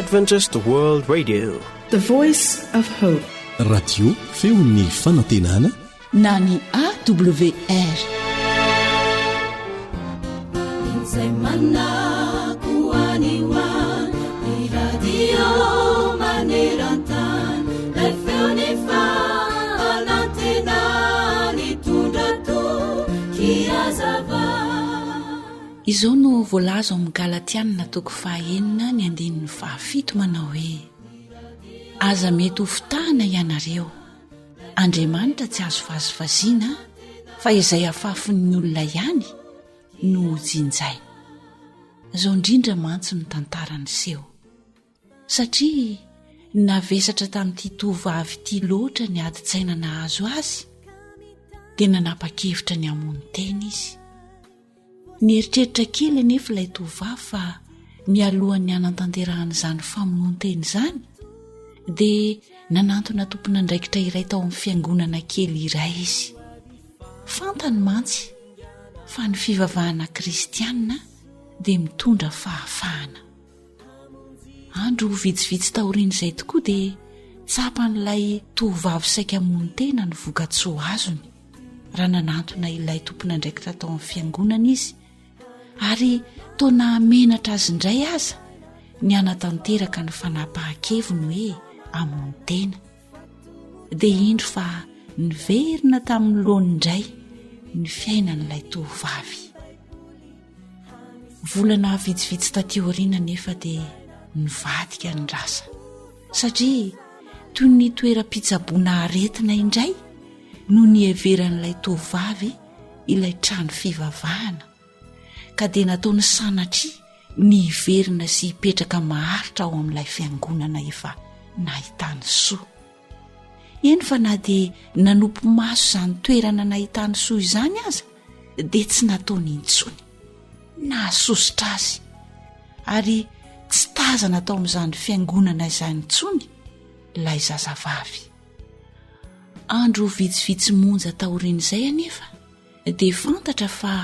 Adventist World Radio. The Voice of Hope. Radio feon'ny fanantenana na ny AWR. Izay manako any ho any, ny radio maneran-tany, ilay feon'ny fanantenana nitondra toky hazava. Izao no voalaza ao amin'ny Galatianina toko fahaenina ny andininy fahafito manao hoe, Aza mety ho fitahana ianareo, Andriamanitra tsy azo vazivaziana fa izay afafin'ny olona ihany no hojinjainy. Izao indrindra mantsy no tantara niseho. Satria navesatra tamin'ity tovovavy ity loatra ny adin-tsaina nahazo azy dia nanapa-kevitra ny hamono tena izy. Nieritreritra kely anefa ilay tovovavy fa mialohan'ny hanatanterahana izany famonoan-tena izany dia nanantona tompon'andraikitra iray tao amin'ny fiangonana kely iray izy. Fantany mantsy fa ny fivavahana kristianina dia mitondra fahafahana. Andro vitsivitsy taorian'izay tokoa dia tsapan'ilay tovovavy saika hamono tena ny vokatsoa azony raha nanantona ilay tompon'andraikitra tao amin'ny fiangonana izy ary toa nahamenatra azy indray aza ny hanatanteraka ny fanapahan-keviny hoe hamono tena. Dia indro fa niverina tamin'ny laoniny indray ny fiainan'ilay tovovavy. Volana vitsivitsy taty aoriana anefa dia nivadika ny rasa satria toy ny toeram-pitsaboana aretina indray no niheveran'ilay tovovavy ilay trano fivavahana ka dia nataony sanatria ny hiverina sy hipetraka maharitra ao amin'ilay fiangonana efa nahitany soa. Eny fa na dia nanopy maso izany toerana nahitany soa izany aza dia tsy nataony intsony. Nahasosotra azy ary tsy tazana tao amin'izany fiangonana izany intsony ilay zazavavy. Andro vitsivitsy monja taorian'izay anefa dia fantatra fa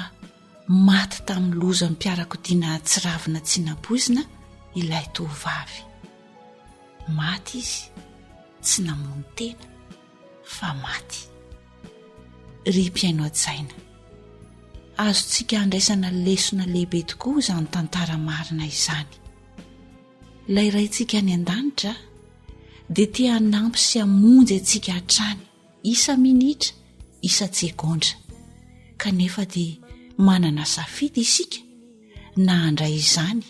maty tamin'ny lozam-piarakodia nahatsiravina tsy nampoizina ilay tovovavy. Maty izy, tsy namono tena fa maty. Ry mpihaino hajaina, azontsika andraisana lesona lehibe tokoa izany tantara marina izany. Ilay Raintsika any an-danitra dia te hanampy sy hamonjy antsika hatrany isa-minitra, isa-tsegondra. Kanefa dia manana safidy isika na handray izany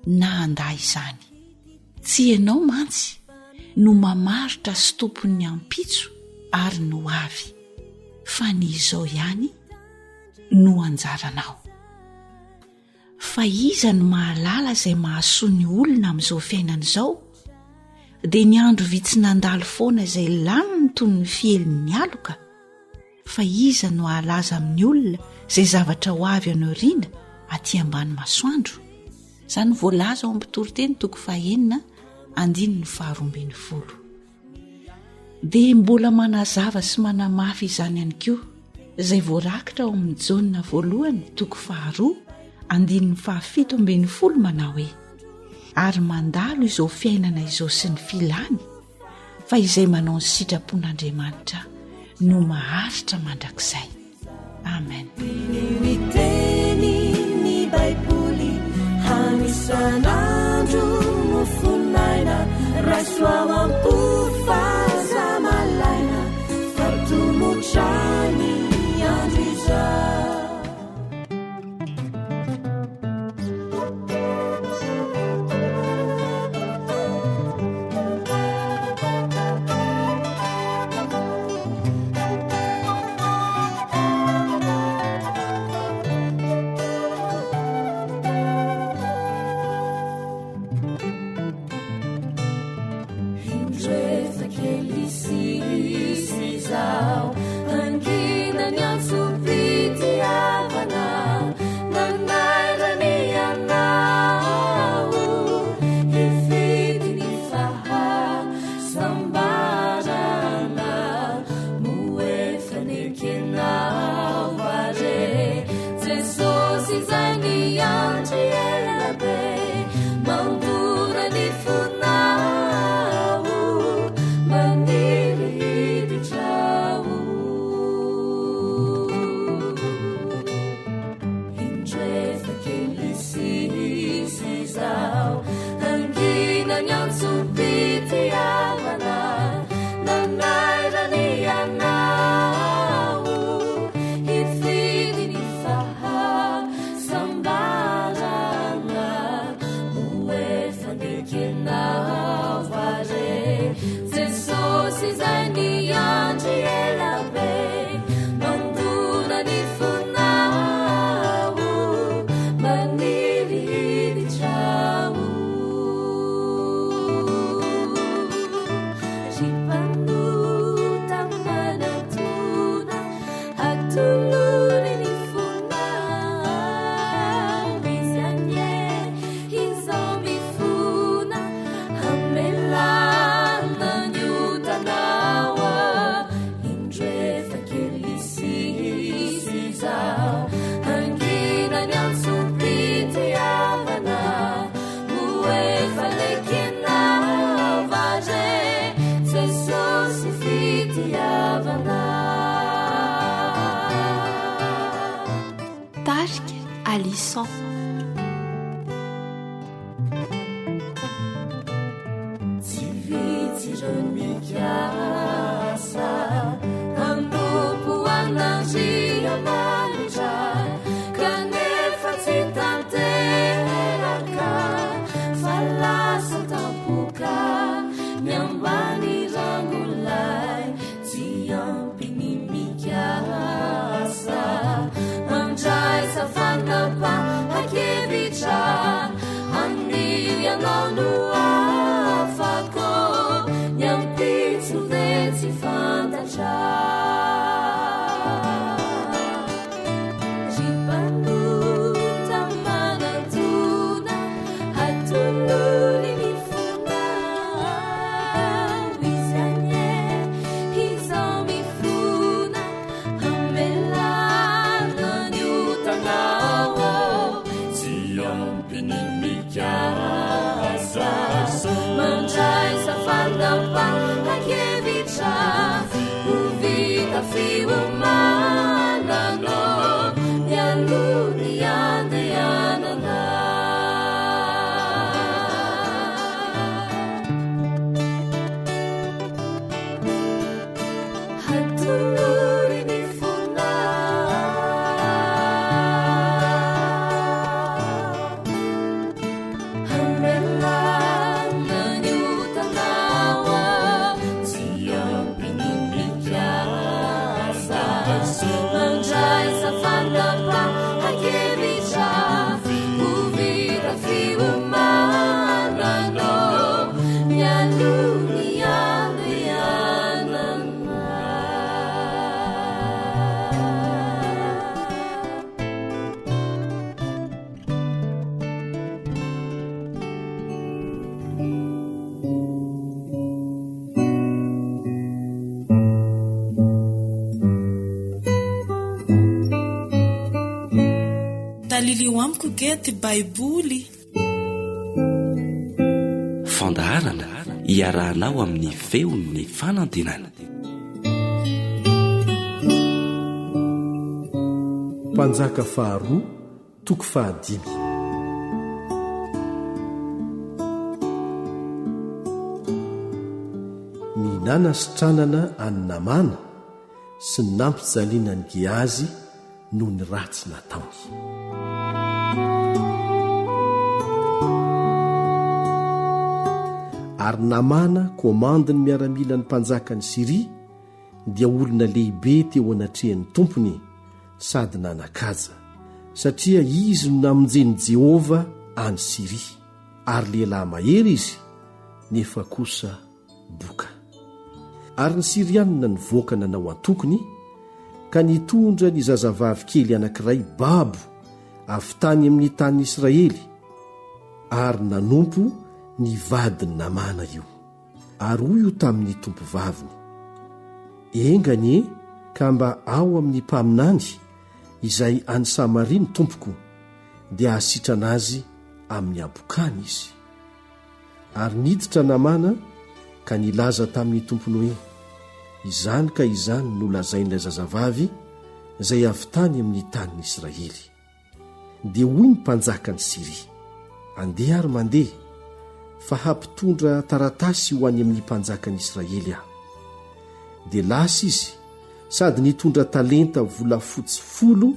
na handà izany. Tsy ianao mantsy no mamaritra sy tompon'ny ampitso ary ny ho avy, fa ny izao ihany no anjaranao. Fa iza no mahalala izay mahasoa ny olona amin'izao fiainana izao? Dia ny andro vitsy nandalo foana izay laniny toy ny fielin'ny aloka. Fa iza no hahalaza amin'ny olona izay zavatra ho avy any aoriana aty ambany masoandro? Izany voalaza ao amin'ny Mpitoriteny toko fahenina andininy faharoa ambin'ny folo. Dia mbola manazava sy manamafy izany ihany koa izay voarakitra ao amin'ny Jaona voalohany toko faharoa andininy fahafito ambin'ny folo manao hoe ary mandalo izao fiainana izao sy ny filany fa izay manao ny sitrapon'Andriamanitra no maharitra mandrakizay. Amen. Ny teny ny Baiboly hanisan'andro mofonaina raiso ao am-po fa aza malaina fa tomotra ny andro izao. 600. Tsy vitsy ireo mikasa hanompo an'Andriamanitra kanefa tsy tanteraka fa lasa tampoka ny ambany rangolahy Tsy ampy ny mikasa Mandraisa fanapahan-kevitra Anio ianao no afaka Ny ampitso ve tsy fantatra Ry mpanota manantona Atolory ny fonao Izy anie izao mifona Hamelana ny otanao Tsy ampy ny mikasa Mandraisa fanapahan-kevitra Ho vita fiomanana Mialoha ny handehanana Atolory ny fonao Hamelana ny otanao Tsy ampy ny mikasa Mandraisa fanapahan-kevitra Ho vita fiomanana Mialoha ny handehanana Talilio amiko ge ty Baiboly. Fandaharana iarahanao amin'ny feon'ny fanantenana. Mpanjaka faharoa toko fahadimy. Ny nanasitranana an'i Namàna sy ny nampijaliana an'i Gehazy noho ny ratsy nataony. Ary Namàna, komandin'ny miaramilan'ny mpanjakan'i Syria, dia olona lehibe teo anatrehan'ny tompony sady nanan-kaja, satria izy no namonjen'i Jehovah an'i Syria, ary lehilahy mahery izy, nefa kosa boka. Ary ny Syrianina nivoaka nanao antokony, ka nitondra ny zazavavy kely anankiray babo avy tany amin'ny tanin'i Israely, ary nanompo ny vadin'i Namàna io. Ary hoy io tamin'ny tompovaviny, Enga anie ka mba ao amin'ny mpaminany izay any Samaria ny tompoko, dia hahasitrana azy amin'ny habokany izy. Ary niditra Namàna ka nilaza tamin'ny tompony hoe, Izany ka izany no lazain'ilay zazavavy izay avy tany amin'ny tanin'i Israely. Dia hoy ny mpanjakan'i Syria, Andeha ary mandeha, fa hampitondra taratasy ho any amin'ny mpanjakan'i Israely aho. Dia lasa izy sady nitondra talenta volafotsy folo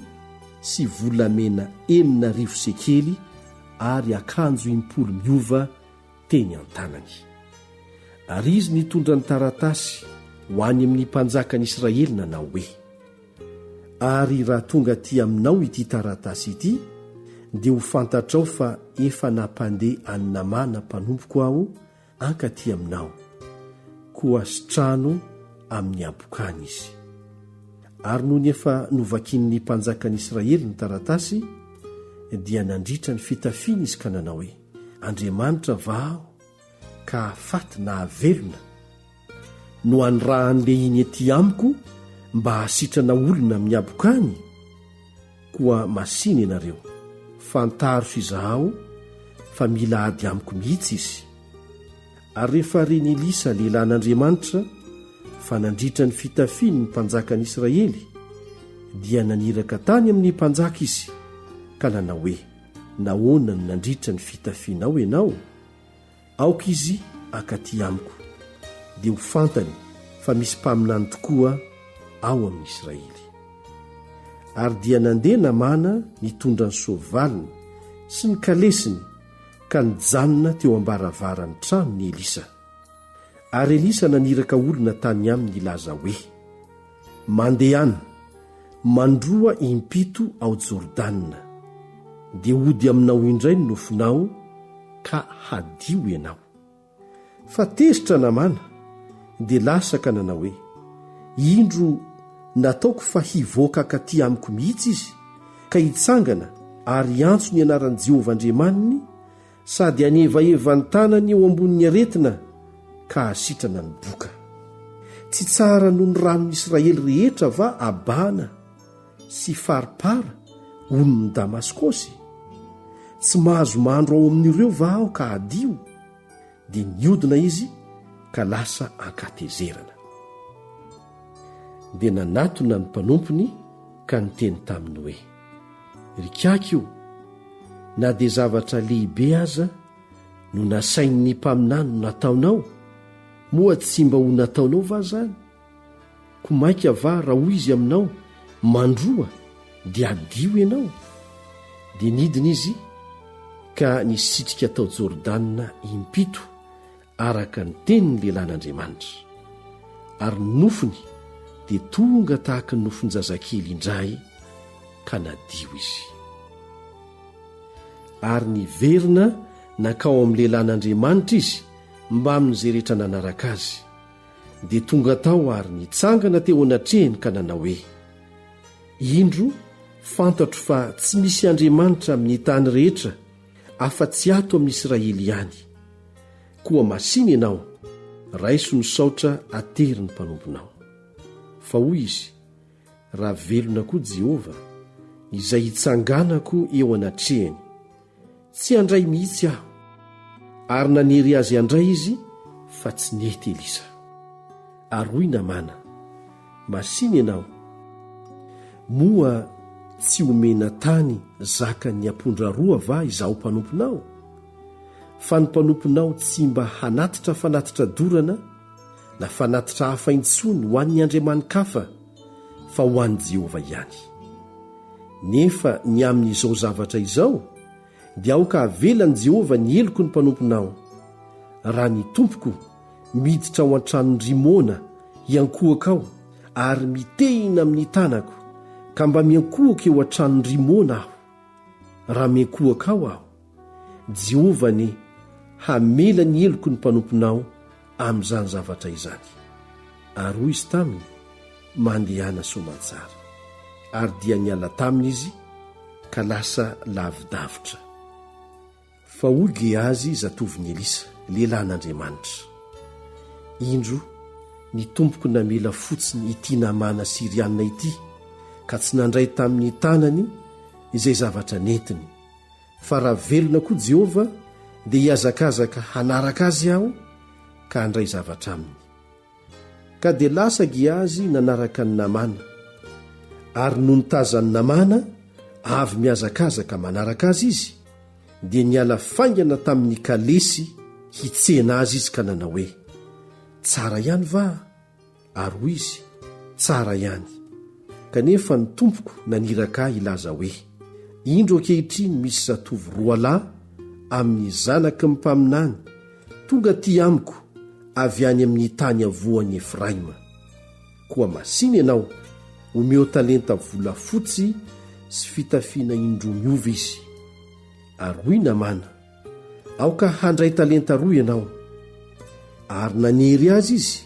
sy volamena 6000 sekely ary akanjo impolo miova teny an-tanany. Ary izy nitondra ny taratasy ho any amin'ny mpanjakan'i Israely nanao hoe, Ary raha tonga aty aminao ity taratasy ity, dia ho fantatrao fa efa nampandeha an'i Namàna mpanompoko aho hankaty aminao, koa sitrano amin'ny habokany izy. Ary nony efa novakin'ny mpanjakan'i Israely ny taratasy, dia nandritra ny fitafiany izy ka nanao hoe, Andriamanitra va aho ka hahafaty na hahavelona? No anirahan'ny lehiny ety amiko mba hahasitrana olona amin'ny habokany? Koa masìna ianareo, fantaro sy izahao fa mila ady amiko mihitsy izy. Ary rehefa ren'i Elisa lehilahin'Andriamanitra fa nandritra ny fitafiany ny mpanjakan'i Israely, dia naniraka tany amin'ny mpanjaka izy. ka nanao hoe, Nahoana no nandritra ny fitafianao ianao? Aoka izy hankaty amiko, dia ho fantany fa misy mpaminany tokoa ao amin'i Israely. Ary dia nandeha Namàna nitondra ny soavaliny sy ny kalesiny ka nijanona teo am-baravaran'ny tranon'i Elisa. Ary Elisa naniraka olona tany aminy hilaza hoe, Mandehana, mandroa impito ao Jordana, dia hody aminao indray ny nofonao ka hadio ianao. Fa tezitra Namàna, dia lasa ka nanao hoe, Indro nataoko fa hivoaka hankatỳ amiko mihitsy izy, ka hitsangana ary hiantso ny anaran'i Jehovah Andriamaniny, sady hanevaheva ny tanany eo ambonin'ny aretina ka hahasitrana ny boka. Tsy tsara noho ny ranon'ny Israely rehetra va Abana sy Farpara, onin'i Damaskosy? Tsy mahazo mandro ao amin'ireo va aho ka hadio? Dia niodina izy ka lasa an-katezerana. Dia nanatona ny mpanompony ka niteny taminy hoe, Ry kiaky o, na dia zavatra lehibe aza no nasain'ny mpaminany ho nataonao, moa tsy mba ho nataonao va izany? Koa mainka va raha hoy izy aminao, Mandroa, dia hadio ianao? Dia nidina izy ka nisitrika tao Jordana impito araka ny tenin'ny lehilahin'Andriamanitra, ary ny nofony dia tonga tahaka ny nofon-jazakely indray ka nadio izy. Ary niverina nankao amin'ny lehilahin'Andriamanitra izy mbamin'izay rehetra nanaraka azy, dia tonga tao ary nitsangana teo anatrehany ka nanao hoe, Indro, fantatro fa tsy misy Andriamanitra amin'ny tany rehetra afa-tsy ato amin'i Israely ihany. Koa masìna ianao, raiso ny saotra aterin'ny mpanomponao. Fa hoy izy, Raha velona koa Jehovah, izay hitsanganako eo anatrehany, tsy handray mihitsy aho. Ary nanery azy handray izy, fa tsy nety Elisa. Ary hoy Namàna, Masìna ianao, moa tsy homena tany zakan'ny ampondra roa va izaho mpanomponao? Fa ny mpanomponao tsy mba hanatitra fanatitra dorana na fanatitra hafa intsony ho an'ny andriamani-kafa, fa ho an'i Jehovah ihany. Nefa ny amin'izao zavatra izao, dia aoka havelan'i Jehovah ny heloky ny mpanomponao, raha ny tompoko miditra ao an-tranon'i Rimona hiankohoka ao ary mitehina amin'ny tanako, ka mba miankohoka eo an-tranon'i Rimona aho. Raha miankohoka ao aho, Jehovah anie hamela ny heloky ny mpanomponao amin'izany zavatra izany. Ary hoy izy taminy, Mandehana soamantsara. Ary dia niala taminy izy ka lasa lavidavitra. Fa hoy Gehazy zatovon'i Elisa, lehilahin'Andriamanitra, Indro, ny tompoko namela fotsiny ity Namàna Syriana ity, ka tsy nandray tamin'ny tanany izay zavatra nentiny. Fa raha velona koa Jehovah, dia hihazakazaka hanaraka azy aho ka handray zavatra aminy. Ka dia lasa Gehazy nanaraka an'i Namàna. Ary nony tazan'i Namàna avy mihazakazaka manaraka azy izy, dia niala faingana tamin'ny kalesy hitsena azy izy ka nanao hoe, Tsara ihany va? Ary hoy izy, Tsara ihany. Kanefa ny tompoko naniraka ahy hilaza hoe, Indro ankehitriny misy zatovo roalahy amin'ny zanaky ny mpaminany tonga atỳ amiko avy any amin'ny tany havoan'i Efraima. Koa masìna ianao, omeo talenta volafotsy sy fitafiana indroa miova izy. Ary hoy Namàna, Aoka handray talenta roa ianao. Ary nanery azy izy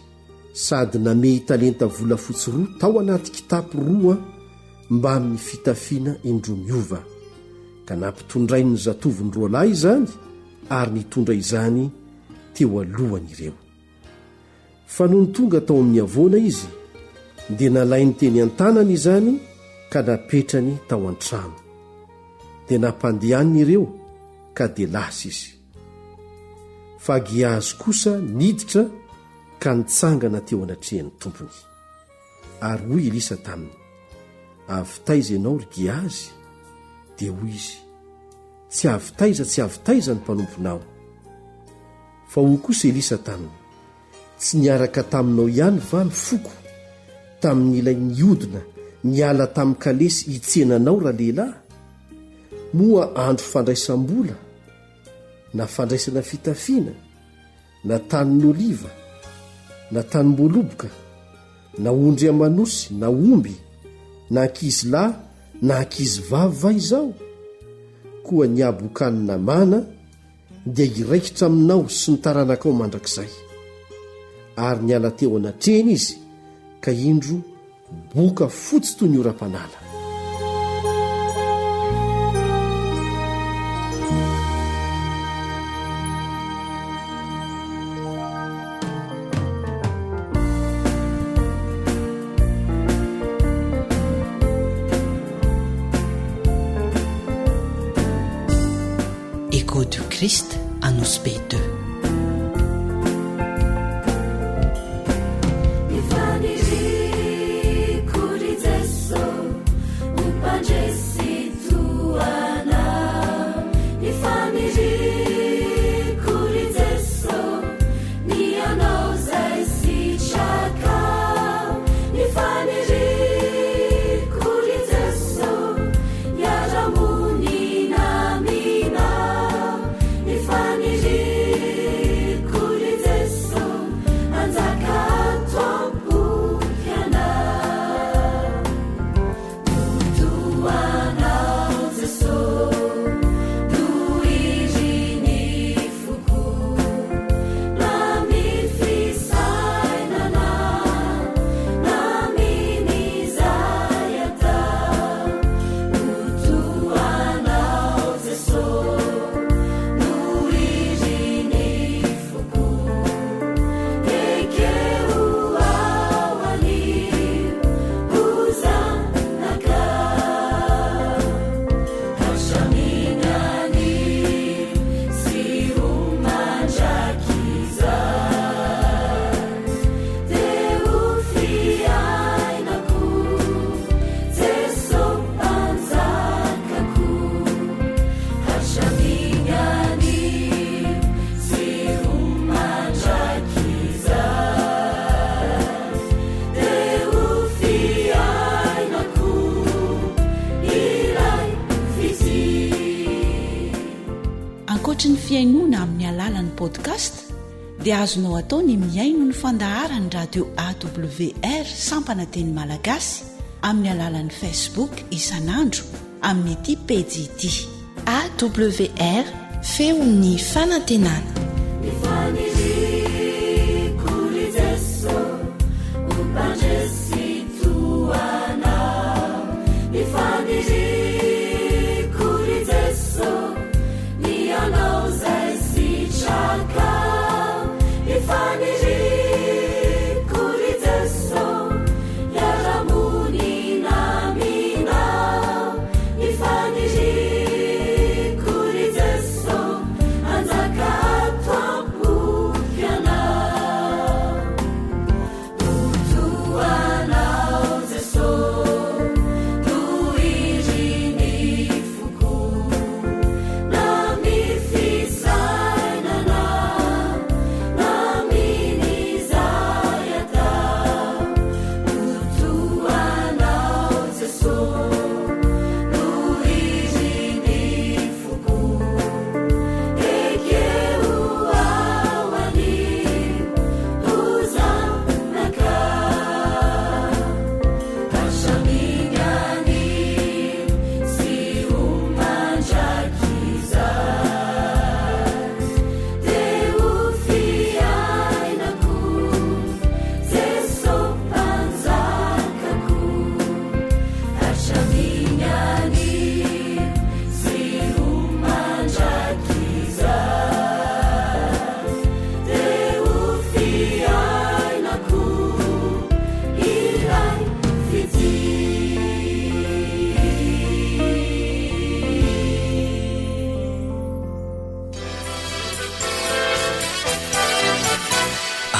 sady namehy talenta volafotsy roa tao anaty kitapo roa mbamin'ny fitafiana indroa miova, ka nampitondrain'ny zatovony roalahy izany ary nitondra izany teo alohany ireo. Fa nony tonga tao amin'ny havoana izy, dia nalainy teny an-tanany izany ka napetrany tao an-trano. Dia nampandehaniny ireo, ka dia lasa izy. Fa Gehazy kosa niditra ka nitsangana teo anatrehan'ny tompony. Ary hoy Elisa taminy, Avy taiza ianao, ry Gehazy? Dia hoy izy, Tsy avy taiza tsy avy taiza ny mpanomponao. Fa hoy kosa Elisa taminy, Tsy niaraka taminao ihany va ny foko, tamin'ilay nihodina niala tamin'ny kalesy hitsena anao ralehilahy? Moa andro fandraisam-bola, na fandraisana fitafiana, na tanin'oliva, na tanim-boaloboka, na ondry aman'osy, na omby, na ankizilahy, na ankizivavy va izao? Koa ny habokan'i Namàna dia hiraikitra aminao sy ny taranakao mandrakizay. Ary niala teo anatrehany izy, ka indro boka fotsy toy ny oram-panala. Echo du Christ Anosibe 2. Ankoatry ny fihainoana amin'ny alalan'ny podcast dia azonao atao ny mihaino ny fandaharan'ny radio AWR sampana teny malagasy amin'ny alalan'ny Facebook isan'andro amin'ity pejy ity. AWR, feon'ny fanantenana. Ny faniriako ry Jeso ho mpandresy toa Anao. Ny faniriako ry Jeso ny hanao izay sitrakao. Ny faniriako ry Jeso hiara-monina aminao. Ny faniriako ry Jeso hanjaka ato am-poko Ianao. Ho toa Anao Jeso no irin'ny foko. Na amin'ny fisainana na amin'izay atao. Ho toa Anao Jeso no irin'ny foko. Ekeo aho anio ho zanakao. Hatramin'ny sy ho mandrakizay. Dia ho fiainako, Jeso Mpanjakako. Hatramin'ny sy ho mandrakizay. Dia ho fiainako ilay fitia.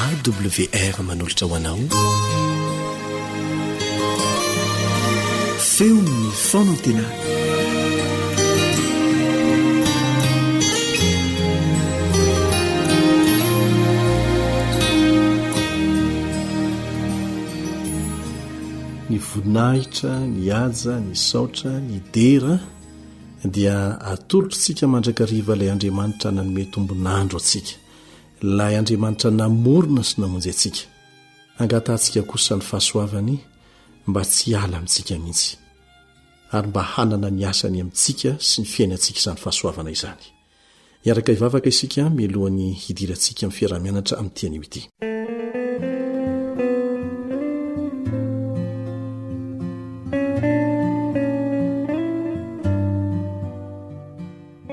AWR manolotra ho anao Feon'ny fanantenana. voninahitra, ny haja, ny saotra, ny dera dia atolotritsika mandrakariva ilay Andriamanitra nanome tombon'andro antsika, ilay Andriamanitra namorona sy namonjy antsika. Angatahantsika kosa ny fahasoavany mba tsy hiala amintsika mihitsy, ary mba hanana ny asany amintsika sy ny fiainantsika izany fahasoavana izany. Hiaraka hivavaka isika mialohan'ny hidirantsika amin'ny fiaraha-mianatra amin'ity anio ity.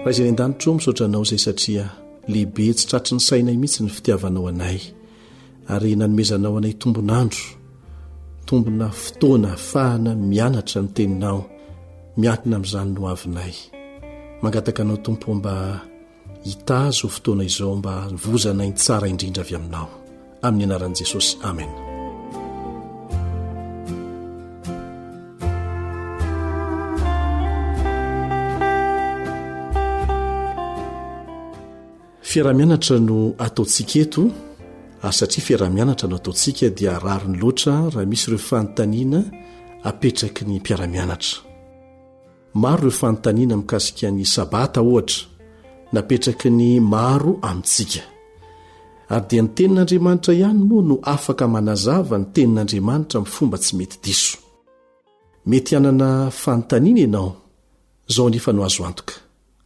Ray izay any an-danitra ô, misaotra Anao izay satria lehibe tsy tratry ny sainay mihitsy ny fitiavanao anay ary nanomezanao anay tombon'andro, tombona fotoana ahafahana mianatra ny Teninao, miankina amin'izany no avinay. Mangataka Anao Tompo mba hitaha izao fotoana izao mba hanovozanay ny tsara indrindra avy Aminao. Amin'ny anaran'i Jesosy, amena. Fiaraha-mianatra no ataontsika eto, ary satria fiaraha-mianatra no ataontsika dia rariny loatra raha misy ireo fanontaniana apetraky ny mpiara-mianatra. Maro ireo fanontaniana mikasika ny Sabata, ohatra, napetraky ny maro amintsika. Ary dia ny Tenin'Andriamanitra ihany moa no afaka manazava ny Tenin'Andriamanitra amin'ny fomba tsy mety diso. Mety hanana fanontaniana ianao, izao anefa no azo antoka,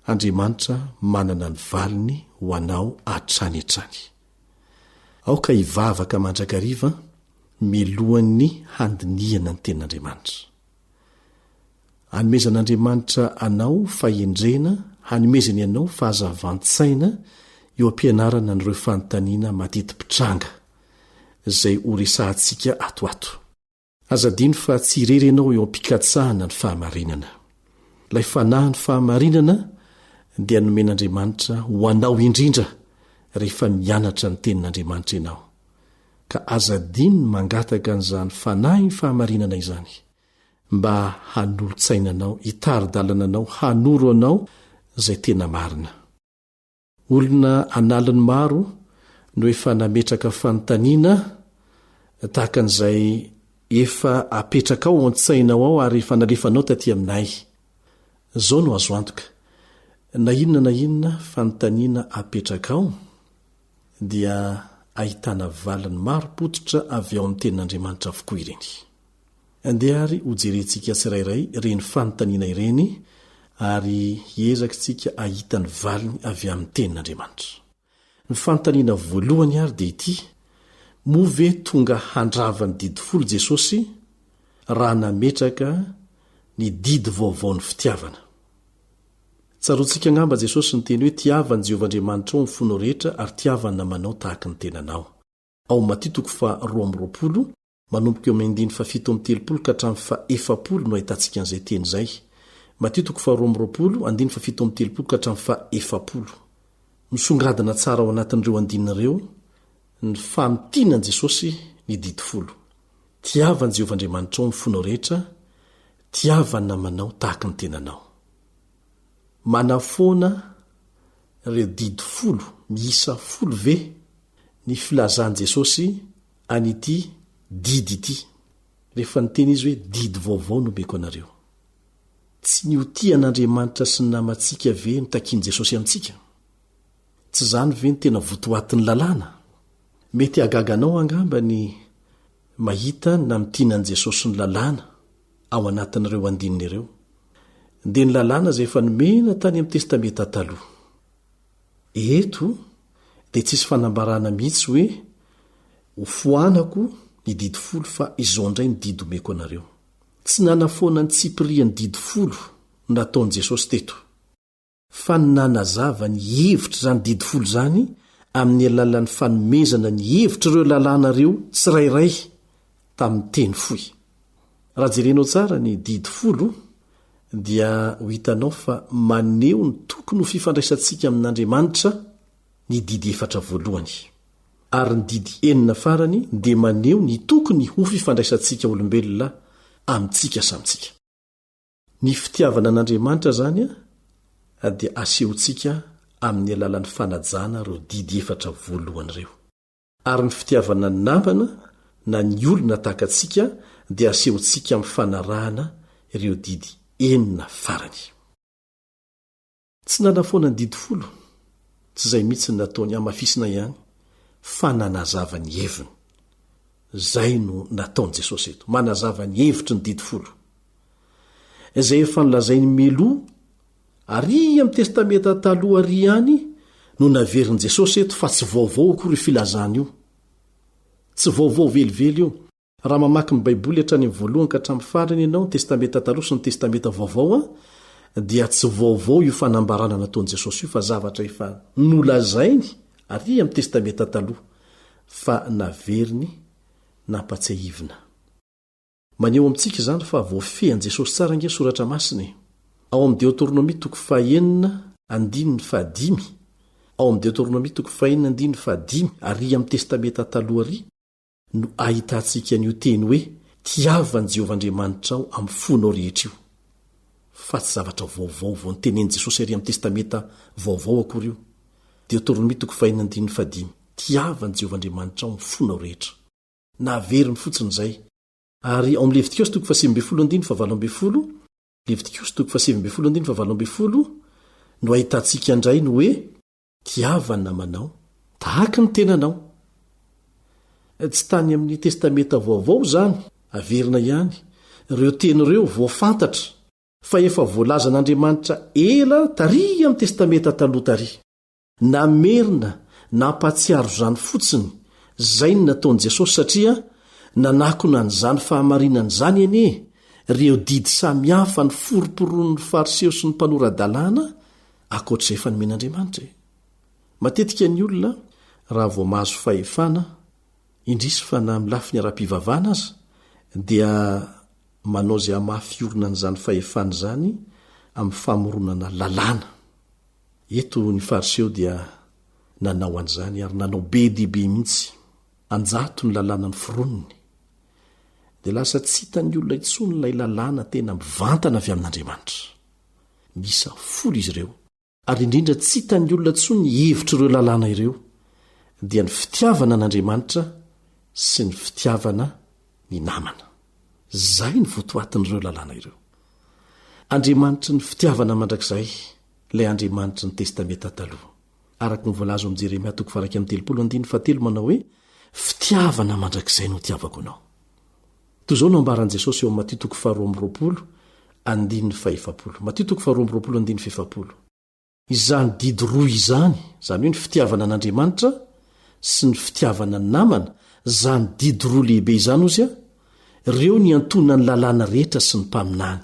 Andriamanitra manana ny valiny ho anao hatrany hatrany. Aoka hivavaka mandrakariva milohan'ny handinihana ny Tenin'Andriamanitra. Anomezan'Andriamanitra anao fahendrena hanomezany anao fahazavan-tsaina eo am-pianarana an'ireo fanontaniana mateti-pitranga izay horesahantsika ato ato. Aza adino fa tsy irery ianao eo am-pikatsahana ny fahamarinana. Ilay Fanahin'ny fahamarinana dia nomen'Andriamanitra ho anao indrindra rehefa mianatra ny Tenin'Andriamanitra ianao. Ka aza adino ny mangataka an'izany Fanahin'ny fahamarinana izany mba hanolo-tsaina anao, hitari-dalana anao, hanoro anao izay tena marina. Olona an'aliny maro no efa nametraka fanontaniana tahaka an'izay efa apetrakao ao an-tsainao ao ary efa nalefanao taty aminay. Izao no azo antoka, na inona na inona fanontaniana apetrakao dia ahitana valiny marim-pototra avy ao amin'ny Tenin'Andriamanitra avokoa ireny. Andeha àry hojerentsika tsirairay ireny fanontaniana ireny ary hiezaka isika hahita ny valiny avy amin'ny Tenin'Andriamanitra. Ny fanontaniana voalohany àry dia ity, Moa ve tonga handrava ny Didy Folo Jesosy raha nametraka ny didy vaovaon'ny fitiavana? Tsaroantsika angamba Jesosy niteny hoe, Tiava an'i Jehovah Andriamanitrao amin'ny fonao rehetra ary tiava ny namanao tahaka ny tenanao. Ao amin'ny Matio toko faha-22, Manomboka eo amin'ny andininy fahafito amby telopolo ka hatramin'ny fahefapolo no ahitantsika an'izay teny izay. Matio toko faharoa amby roapolo, andininy fahafito amby telopolo ka hatramin'ny fahefapolo. Misongadina tsara ao anatin'ireo andininy ireo ny famintinan'i Jesosy ny Didy Folo. Tiava an'i Jehovah Andriamanitrao amin'ny fonao rehetra, tiava ny namanao tahaka ny tenanao. Manafoana ireo didy folo miisa folo ve ny filazan'i Jesosy an'ity didy ity, rehefa niteny izy hoe didy vaovao no omeko anareo. Tsy ny ho tia an'Andriamanitra sy ny namantsika ve no takian'i Jesosy amintsika? Tsy izany ve no tena votoatin'ny lalàna? Mety hahagaga anao angamba ny mahita ny namintinan'i Jesosy ny lalàna ao anatin'ireo andininy ireo, dia ny lalàna izay efa nomena tany amin'ny Testamenta Taloha. Eto dia tsisy fanambarana mihitsy hoe hofoanako ny didy folo fa izao indray ny didy omeko anareo. Tsy nanafoana ny tsipirian'ny didy folo no nataon'i Jesosy teto, fa ny nanazava ny hevitr'izany didy folo izany amin'ny alalan'ny fanomezana ny hevitr'ireo lalàna ireo tsirairay tamin'ny teny fohy. Raha jerenao tsara ny Didy Folo dia ho hitanao fa maneho ny tokony ho fifandraisantsika amin'Andriamanitra ny didy efatra voalohany. Ary ny didy enina farany dia maneho ny tokony ho fifandraisantsika olombelona amintsika samy tsika. Ny fitiavana an'Andriamanitra izany dia asehontsika amin'ny alalan'ny fanajana ireo didy efatra voalohany ireo. Ary ny fitiavana ny namana na ny olona tahaka antsika dia asehontsika amin'ny fanarahana ireo didy enina farany. Tsy nanafoana ny Didy Folo, tsy izay mihitsy no nataony, hamafisina ihany, fa nanazava ny heviny. Izay no nataon'i Jesosy eto, manazava ny hevitry ny Didy Folo. Izay efa nolazainy mialoha, ary amin'ny Testamenta Taloha àry ihany no naverin'i Jesosy eto fa tsy vaovao akory io filazana io. Tsy vaovao velively io. Raha mamaky ny Baiboly hatrany amin'ny voalohany ka hatramin'ny farany ianao, ny Testamenta Taloha sy ny Testamenta Vaovao, dia tsy vaovao io fanambarana nataon'i Jesosy io fa zavatra efa nolazainy ary amin'ny Testamenta Taloha fa naveriny nampatsiahivina. Maneho amintsika izany fa voafehin'i Jesosy tsara ange ny Soratra Masina e! Ao amin'ny Deoteronomia toko fahenina andininy fahadimy, ao amin'ny Deoteronomia toko fahenina andininy fahadimy ary amin'ny Testamenta Taloha àry, no ahitantsika an'io teny hoe tiava an'i Jehovah Andriamanitrao amin'ny fonao rehetra io. Fa tsy zavatra vaovao vao notenenin'i Jesosy àry amin'ny Testamenta Vaovao akory io. Deoteronomia toko fahenina andininy fahadimy, Tiava an'i Jehovah Andriamanitrao amin'ny fonao rehetra. Naveriny fotsiny izay. Ary ao amin'ny Levitikosy toko fahasivy ambin'ny folo andininy fahavalo ambin'ny folo, Levitikosy toko fahasivy ambin'ny folo andininy fahavalo ambin'ny folo, no ahitantsika indray ny hoe Tiava ny namanao tahaka ny tenanao. Tsy tany amin'ny Testamenta Vaovao izany, averina ihany, ireo teny ireo vao fantatra fa efa voalazan'Andriamanitra ela tary amin'ny Testamenta Taloha tary. Namerina nampahatsiaro izany fotsiny izay ny nataon'i Jesosy satria nanakona an'izany fahamarinana izany anie ireo didy samihafa niforomporonin'ny Fariseo sy ny mpanora-dalàna ankoatr'izay efa nomen'Andriamanitra e! Matetika ny olona raha vao mahazo fahefana, indrisy fa na amin'ny lafiny ara-pivavahana aza, dia manao izay hamafy orina an'izany fahefana izany amin'ny famoronana lalàna. Eto ny Fariseo dia nanao an'izany ary nanao be dia be mihitsy, an-jato ny lalàna noforoniny. Dia lasa tsy hitan'ny olona intsony ilay lalàna tena mivantana avy amin'Andriamanitra. Miisa folo izy ireo, ary indrindra tsy hitan'ny olona intsony ny hevitr'ireo lalàna ireo, dia ny fitiavana an'Andriamanitra sy ny fitiavana ny namana. Izay no votoatin'ireo lalàna ireo. Andriamanitry ny fitiavana mandrakizay ilay Andriamanitry ny Testamenta Taloha. Araka ny voalaza ao amin'ny Jeremia toko faha-31 andininy fahatelo manao hoe, Fitiavana mandrakizay no itiavako anao. Toy izao no ambaran'i Jesosy eo amin'ny Matio toko faharoa amby roapolo andininy fahefapolo. Matio toko faharoa amby roapolo andininy fahefapolo. Izany didy roa izany, izany hoe ny fitiavana an'Andriamanitra sy ny fitiavana ny namana, izany didy roa lehibe izany hozy aho, ireo no iantonan'ny lalàna rehetra sy ny mpaminany.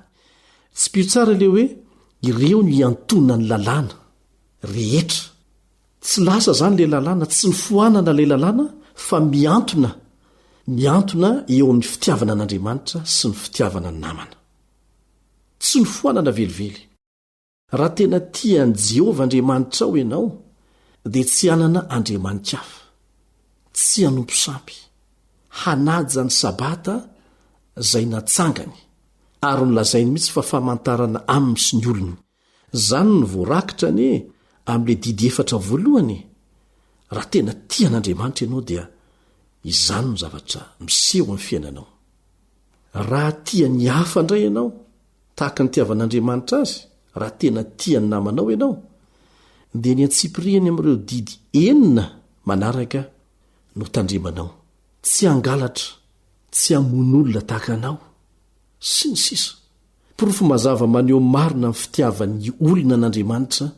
Tsipiho tsara ilay hoe ireo no iantonan'ny lalàna rehetra. Tsy lasa izany ilay lalàna, tsy nofoanana ilay lalàna fa mihantona, mihantona eo amin'ny fitiavana an'Andriamanitra sy ny fitiavana ny namana. Tsy nofoanana velively. Raha tena tia an'i Jehovah Andriamanitrao ianao, dia tsy hanana andriamani-kafa, tsy hanompo sampy, hanaja ny Sabata izay natsangany, ary nolazainy mihitsy fa famantarana aminy sy ny olony. Izany no voarakitra anie amin'ilay didy efatra voalohany e! Raha tena tia an'Andriamanitra ianao dia izany no zavatra miseho amin'ny fiainanao. Raha tia ny hafa indray ianao, tahaka ny itiavan'Andriamanitra azy, raha tena tia ny namanao ianao, dia ny antsipiriany amin'ireo didy enina manaraka no tandremanao, tsy hangalatra, tsy hamono olona tahaka anao, sy ny sisa. Porofo mazava maneho marina ny fitiavan'ny olona an'Andriamanitra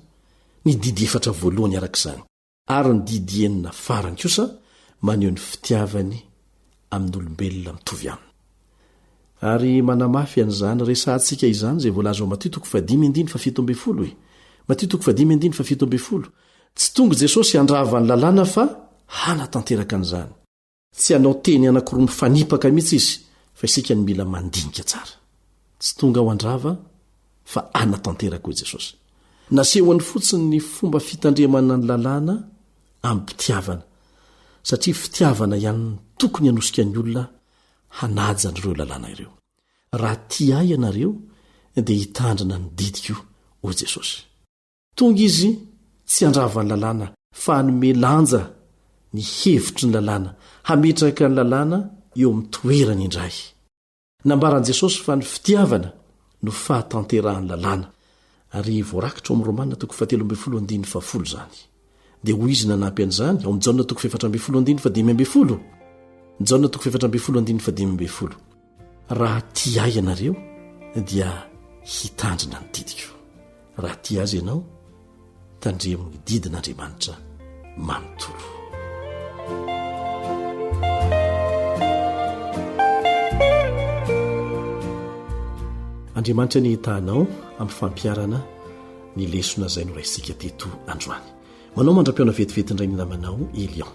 ny didy efatra voalohany araka izany, ary ny didy enina farany kosa maneho ny fitiavany amin'olombelona mitovy aminy. Ary manamafy an'izany resahantsika izany izay voalaza ao Matio toko fahadimy andininy fahafito ambin'ny folo e. Matio toko fahadimy andininy fahafito ambin'ny folo, Tsy tonga Jesosy handrava ny lalàna fa hanatanteraka an'izany. Tsy hanao teny anankiroa mifanipaka mihitsy izy fa isika no mila mandinika tsara. Tsy tonga ho handrava fa hanatanteraka hoy Jesosy. Nasehony fotsiny ny fomba fitandremana ny lalàna amim-pitiavana satria fitiavana ihany no tokony hanosika ny olona hanaja an'ireo lalàna ireo. Raha tia ahy ianareo dia hitandrina ny didiko hoy Jesosy. Tonga izy tsy handrava ny lalàna fa hanome lanja ny hevitry ny lalàna, hametraka ny lalàna eo amin'ny toerany indray. Nambaran'i Jesosy fa ny fitiavana no fahatanterahan'ny lalàna, ary voarakitra ao amin'ny Romana toko fahatelo ambin'ny folo andininy fahafolo izany. Dia hoy izy nanampy an'izany, ao amin'ny Jaona toko fahaefatra ambin'ny folo andininy fahadimy ambin'ny folo, Jaona toko fahaefatra ambin'ny folo andininy fahadimy ambin'ny folo, Raha tia ahy ianareo, dia hitandrina ny didiko. Raha tia azy ianao, tandremo ny didin'Andriamanitra manontolo. Andriamanitra anie hitahanao amin'ny fampiharana ny lesona izay noraisintsika teto androany. Manao mandra-pihaona vetivety indray ny namanao Elion.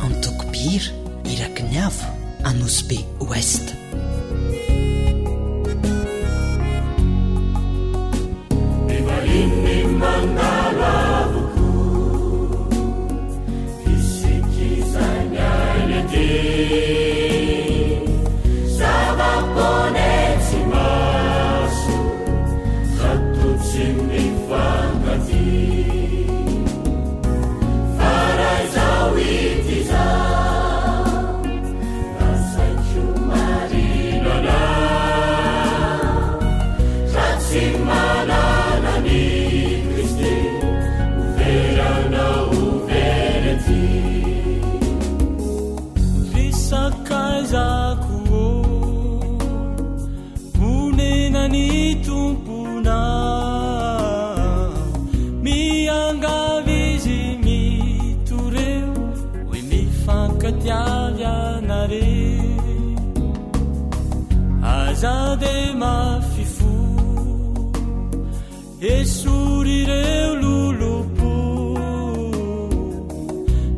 Antoko Mpihira, Iraky ny Avo, Anosibe Ouest. Esory ireo lolompo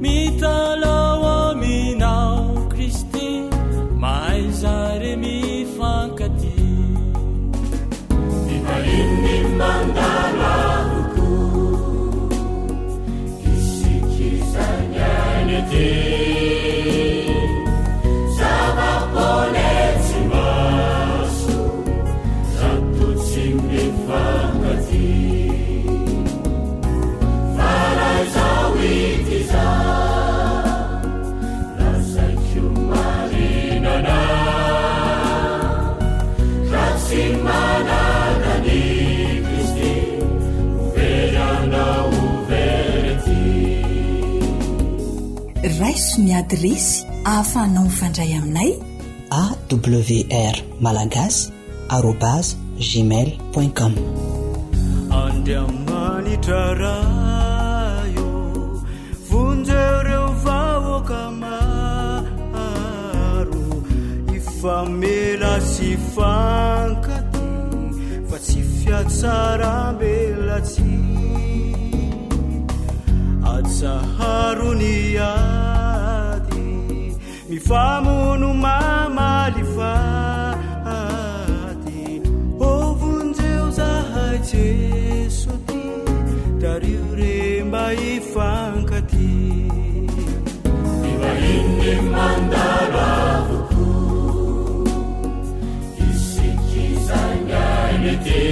Mitalaho aminao Kristy Mahaiza re mifankatia Vahiny mandalo avokoa Isika izay miaina ety Zava-poana etsy imaso Zato tsy mifankatia Fa raha izaho ity izaho Lazaiko marina anao Raha tsy manana an'i Kristy Ho very anao ho very aty. Raiso ny adiresy ahafahanao mifandray aminay. Awr Malagasy arobase gmail point com. Andriamanitra Ray ô, vonjeo ireo vahoaka maro, hifamela sy hifankatia fa tsy fiatsarambelatsihy. Atsaharo ny ady. Mifamono mamaly faty Ô vonjeo zahay Jeso ty Tario re mba hifankatia Vahiny mandalo avokoa Isika izay miaina ety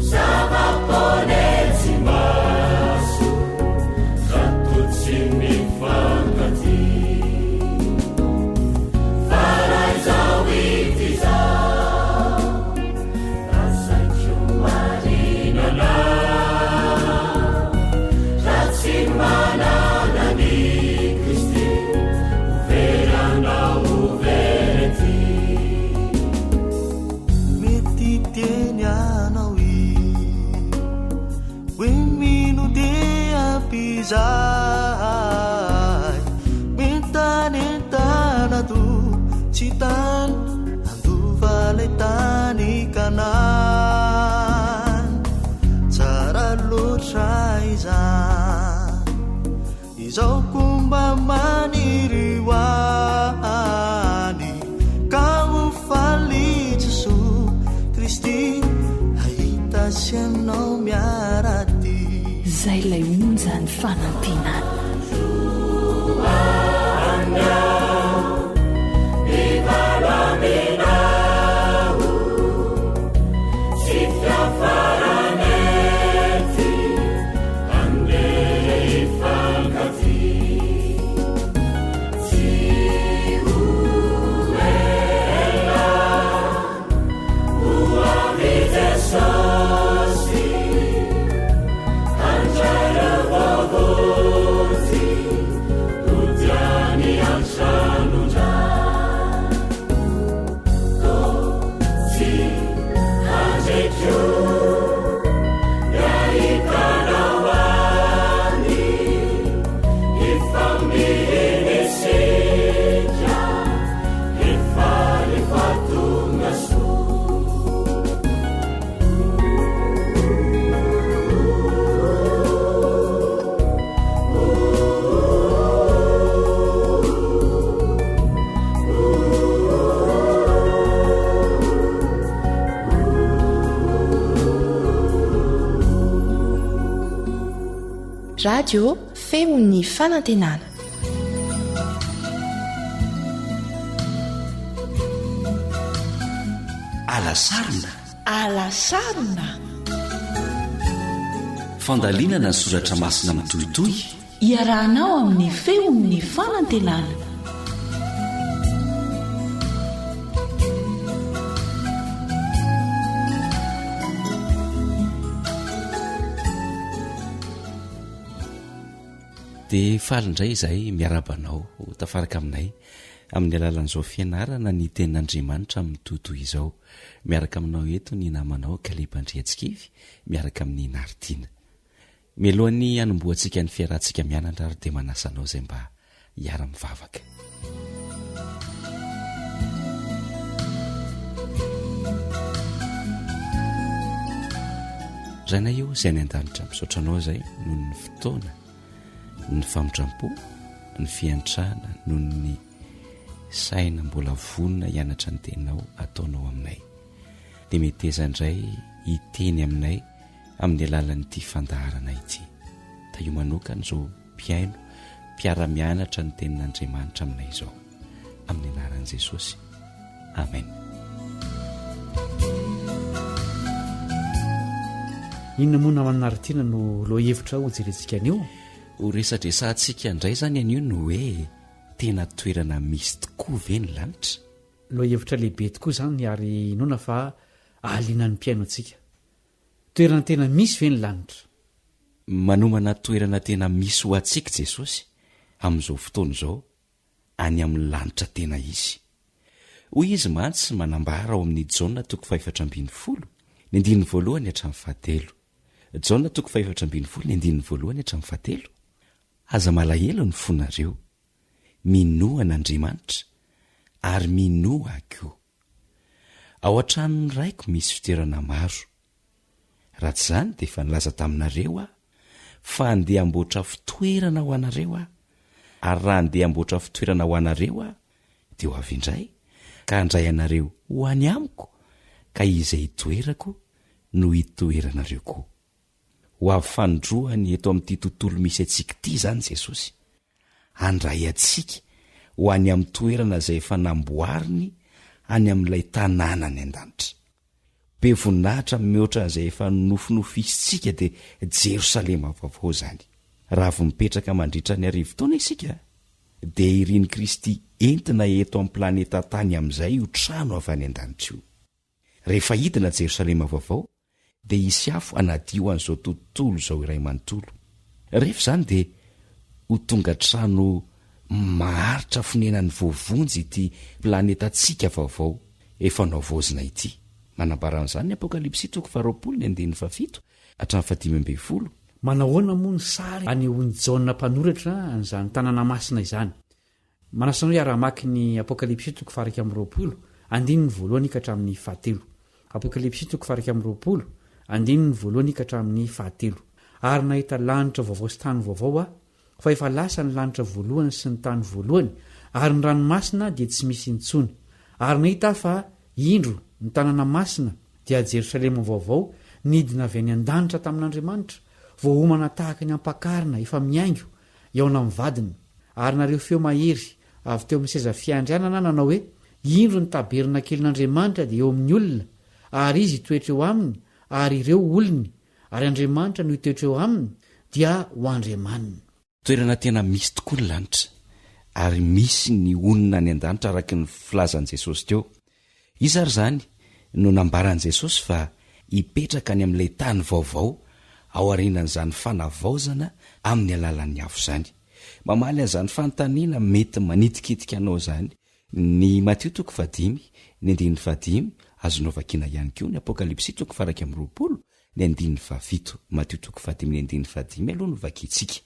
Zava-poana etsy imaso Zato tsy mifankatia Fa raha izaho ity izaho Lazaiko marina anao Raha tsy manana an'i Kristy Ho very anao ho very aty Mety hiteny anao izy Hoe mino dia ampy izahay Mientanentana toa tsy tany Handova ilay tany Kanana Tsara loatra izany Izao koa mba maniry ho any Ka ho faly. Za sy ianao miara-dia. Zay ilay onjan'ny fanantenana. Radio Feon'ny Fanantenana. Alasarona. Alasarona. Fandalinana ny soratra masina mitohitohy. Iarahanao amin'ny Feon'ny Fanantenana. Dia faly indray izahay miarahaba anao ho tafaraka aminay amin'ny alalan'izao fianarana ny tenin'Andriamanitra mitohitohy izao. Miaraka aminao eto ny namanao Kaleba Andriantsikivy miaraka amin'i Naritiana. Mialohan'ny hanombohantsika ny fiarahantsika mianatra ary dia manasa anao izay mba hiara-mivavaka. Rainay eo izay any an-danitra, misaotra anao izay noho ny fotoana, ny famindram-po, ny fiantrana, noho ny saina mbola vonona hianatra ny teninao ataonao aminay. Dia meteza indray hiteny aminay amin'ny alalan'ity fandaharana ity. Tahio manokana izao mpihaino, mpiara-mianatra ny tenin'Andriamanitra aminay izao. Amin'ny anaran'i Jesosy. Amen. Inona moa namana Naritiana no lohahevitra hojerentsika anio? Ho resadresahantsika indray izany anio ny hoe tena toerana misy tokoa ve ny lanitra? Lohahevitra lehibe tokoa izany ary inoana fa ahaliana ny mpihaino antsika. Toerana tena misy ve ny lanitra? Manomana toerana tena misy ho antsika Jesosy amin'izao fotoana izao, any amin'ny lanitra tena izy. Hoy Izy mantsy manambara ao amin'ny Jaona toko fahefatra ambin'ny folo, ny andininy voalohany hatramin'ny fahatelo. Jaona toko fahefatra ambin'ny folo, ny andininy voalohany hatramin'ny fahatelo, Aza malahelo ny fonareo, minoa an'Andriamanitra, ary minoa Ahy koa. Ao an-tranon'ny Raiko misy fitoerana maro. Raha tsy izany dia efa nilaza taminareo Aho fa handeha hamboatra fitoerana ho anareo Aho, ary raha handeha hamboatra fitoerana ho anareo Aho, dia ho avy indray ka handray anareo ho any Amiko, ka izay itoerako no hitoeranareo koa. Ho avy fanindroany eto amin'ity tontolo misy antsika ity izany Jesosy, handray antsika ho any amin'ny toerana izay efa namboariny any amin'ilay tanàna any an-danitra. Be voninahitra mihoatra an'izay efa nonofinofisintsika dia Jerosalema vaovao izany. Raha avy mipetraka mandritra ny arivotaona isika, dia irin'i Kristy entina eto amin'ny planeta tany amin'izay io trano avy any an-danitra io. Rehefa hidina Jerosalema vaovao, dia hisy afo hanadio an'izao tontolo izao iray manontolo. Rehefa izany dia ho tonga trano maharitra fonenan'ny voavonjy ity planetantsika vaovao efa nohavaozina ity. Manambara an'izany ny Apokalypsy toko faharoapolo ny andininy fahafito hatramin'ny fahadimy ambin'ny folo. Manahoana moa ny sary anehoan'i Jaona mpanoratra an'izany tanàna masina izany? Manasa anao hiara-hamaky ny Apokalypsy toko faha-21, andininy voalohany ka hatramin'ny fahatelo. Apokalypsy toko faha-21, andininy voalohany ka hatramin'ny fahatelo. Ary nahita lanitra vaovao sy tany vaovao aho, fa efa lasa ny lanitra voalohany sy ny tany voalohany, ary ny ranomasina dia tsy misy intsony. Ary nahita aho fa, indro, ny tanàna masina, dia Jerosalema vaovao, Nidina avy any an-danitra tamin'Andriamanitra, voaomana tahaka ny ampakarina efa mihaingo hihaona amin'ny vadiny. Ary nareo feo mahery avy teo amin'ny seza fiandrianana nanao hoe, Indro ny tabernakelin'Andriamanitra dia eo amin'ny olona, ary Izy hitoetra eo aminy, ary ireo ho olony, ary Andriamanitra no hitoetra eo aminy, dia ho Andriamaniny. Toerana tena misy tokoa ny lanitra, ary misy ny honina any an-danitra araka ny filazan'i Jesosy teo. Iza ary izany no nambaran'i Jesosy fa hipetraka any amin'ilay tany vaovao aorianan'izany fanavaozana amin'ny alalan'ny afo izany? Mamaly an'izany fanontaniana mety manitikitika anao izany ny Matio toko fahadimy, ny andininy fahadimy, azonao vakiana ihany koa ny Apokalypsy toko faha-21, ny andininy fahafito. Matio toko fahadimy ny andininy fahadimy aloha no vakintsika.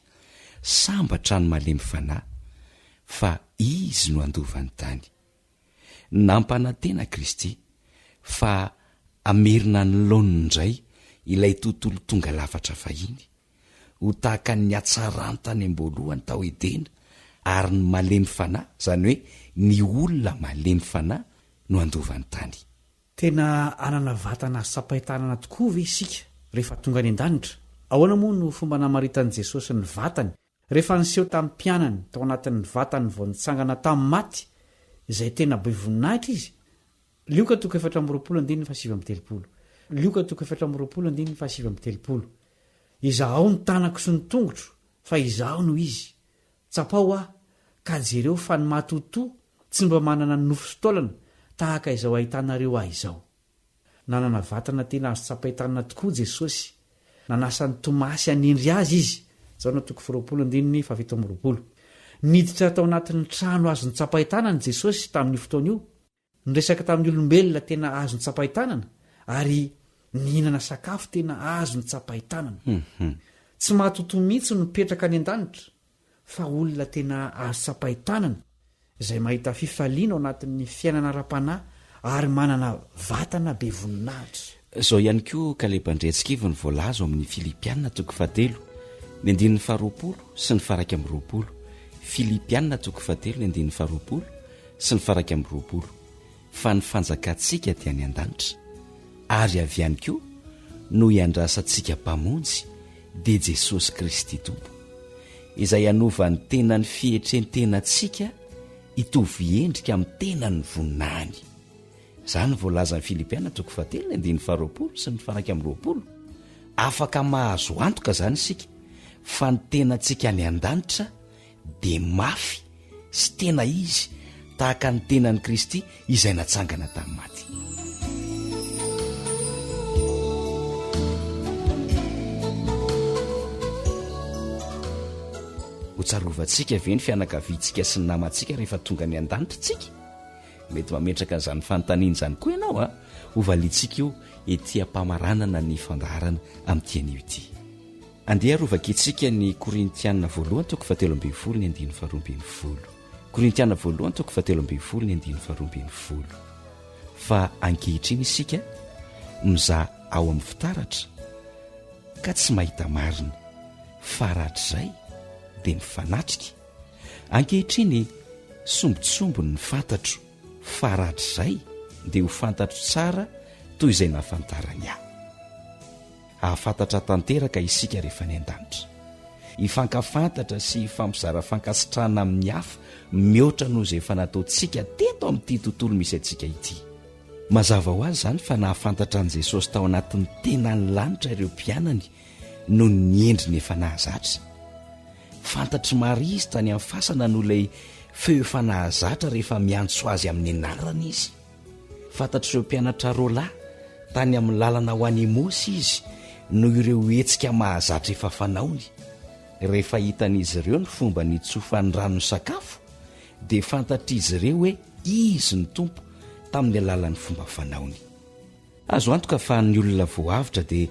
Sambatra ny malemy fanahy, fa izy no handova ny tany. Nampanantena Kristy fa hamerina ny laoniny indray ilay tontolo tonga lafatra fahiny, ho tahaka ny hatsarany tany am-boalohany tao Edena, ary ny malemy fanahy, izany hoe ny olona malemy fanahy no handova ny tany. Tena hanana vatana azo tsapain-tanana tokoa ve isika rehefa tonga any an-danitra? Ahoana moa no fomba namaritan'i Jesosy ny vatany rehefa niseho tamin'ny mpianany tao anatin'ny vatany vao nitsangana tamin'ny maty, izay tena be voninahitra izy? Lioka toko 24 andininy faha-39 Lioka toko 24 andininy faha-39 Izahao ny tanako sy ny tongotro, fa Izaho no Izy. Tsapao aho, ka jereo fa ny matotoa tsy mba manana nofo sy taolana tahaka izao ahitanareo ahy izao. Nanana vatana tena azo tsapain-tanana tokoa Jesosy. Nanasa an'i Tomasy hanendry azy Izy, Jaona toko faharoapolo andininy faha-27. Niditra tao anatin'ny trano azo notsapain-tanana Jesosy tamin'io fotoana io. Niresaka tamin'ny olombelona tena azo notsapain-tanana ary nihinana sakafo tena azo notsapain-tanana. Tsy matotoa mihitsy no mipetraka any an-danitra, fa olona tena azo tsapain-tanana izay mahita fifaliana ao anatin'ny fiainana ara-panahy ary manana vatana be voninahitra. Izao ihany koa Kaleba Andriantsikivy no voalaza ao amin'ny Filipiana toko fahatelo, ny andininy faharoapolo sy ny faha-21. Filipiana toko fahatelo, ny andininy faharoapolo sy ny faha-21, Fa ny fanjakantsika dia any an-danitra, ary avy any koa no iandrasantsika Mpamonjy, dia Jesosy Kristy Tompo, izay hanova ny tenan'ny fietren-tenantsika hitovy endrika amin'ny tenan'ny voninahiny. Izany no voalazan'ny Filipiana toko fahatelo ny andininy faharoapolo sy ny faha-21. Afaka mahazo antoka izany isika fa ny tenantsika any an-danitra dia mafy sy tena izy tahaka ny tenan'i Kristy izay natsangana tamin'ny maty. Ho tsarovantsika ve ny fianakaviantsika sy ny namantsika rehefa tonga any an-danitra isika? Mety mametraka an'izany fanontaniana izany koa ianao a! Hovaliantsika io ety am-pamaranana ny fandaharana amin'ity anio ity. Andeha ary hovakintsika ny Korintiana voalohany toko fahatelo ambin'ny folo ny andininy faharoa ambin'ny folo. Korintiana voalohany toko fahatelo ambin'ny folo ny andininy faharoa ambin'ny folo. Fa ankehitriny isika mizaha ao amin'ny fitaratra ka tsy mahita marina, fa rahatrizay dia mifanatrika. Ankehitriny sombintsombiny ny fantatro, fa rahatrizay dia ho fantatro tsara toy izay nahafantarany ahy. Hahafantatra tanteraka isika rehefa any an-danitra. Hifankafantatra sy hifampizara fankasitrahana amin'ny hafa mihoatra noho izay efa nataontsika teto amin'ity tontolo misy antsika ity. Mazava ho azy izany fa nahafantatra an'i Jesosy tao anatin'ny tenan'ny lanitra ireo mpianany noho ny endriny efa nahazatra. Fantatr'i Maria izy tany amin'ny fasana noho ilay feo efa nahazatra rehefa miantso azy amin'ny anarany izy. Fantatr'ireo mpianatra roalahy tany amin'ny lalana ho any Emaosy izy noho ireo hetsika mahazatra efa fanaony. Rehefa hitan'izy ireo ny fomba nitsofany rano ny sakafo, dia fantatr'izy ireo hoe izy ny Tompo tamin'ny alalan'ny fomba fanaony. Azo antoka fa ny olona voavotra dia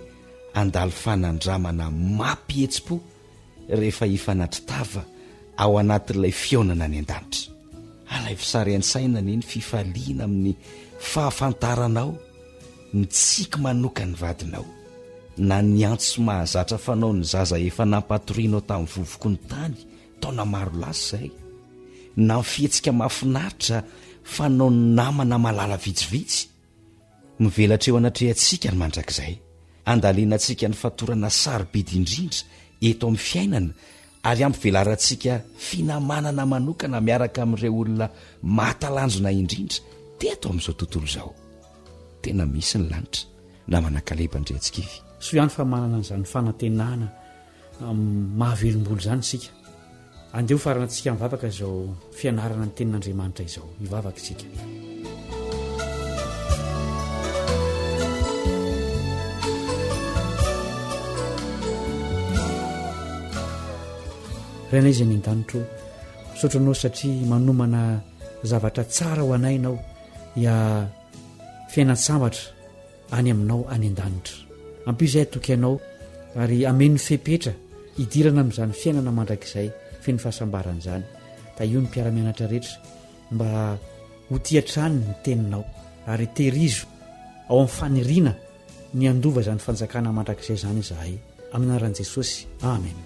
handalo fanandramana mampihetsi-po rehefa hifanatri-tava ao anatin'ilay fihaonana any an-danitra. Alaivo sary an-tsaina anie ny fifaliana amin'ny fahafantaranao ny tsiky manokan'ny vadinao, na ny antso mahazatra fanaon'ny zaza efa nampatorianao tamin'ny vovoky ny tany taona maro lasa izay, na ny fihetsika mahafinaritra fanaon'ny namana malala vitsivitsy. Mivelatra eo anatrehantsika ny mandrakizay. Andalinantsika ny fatorana sarobidy indrindra eto amin'ny fiainana ary hampivelarantsika finamanana manokana miaraka amin'ireo olona mahatalanjona indrindra teto amin'izao tontolo izao. Tena misy ny lanitra, namana Kaleba Andriantsikivy. Soa ihany fa manana an'izany fanantenana mahavelom-bolo izany isika. Andeha ho faranantsika mivavaka izao fianarana ny tenin'Andriamanitra izao. Hivavaka isika. Rainay izay any an-danitro, misaotra anao satria manomana zavatra tsara ho anay ianao, ya fiainan-tsambatra any aminao any an-danitra. Ampio izahay hatoky anao ary ameno ny fepetra hidirana amin'izany fiainana mandrakizay feno fahasambarana izany. Tahio ny mpiara-mianatra rehetra mba ho tia hatrany ny teninao ary tehirizo ao amin'ny faniriana ny handova izany fanjakana mandrakizay izany izahay. Amin'ny anaran'i Jesosy. Amen.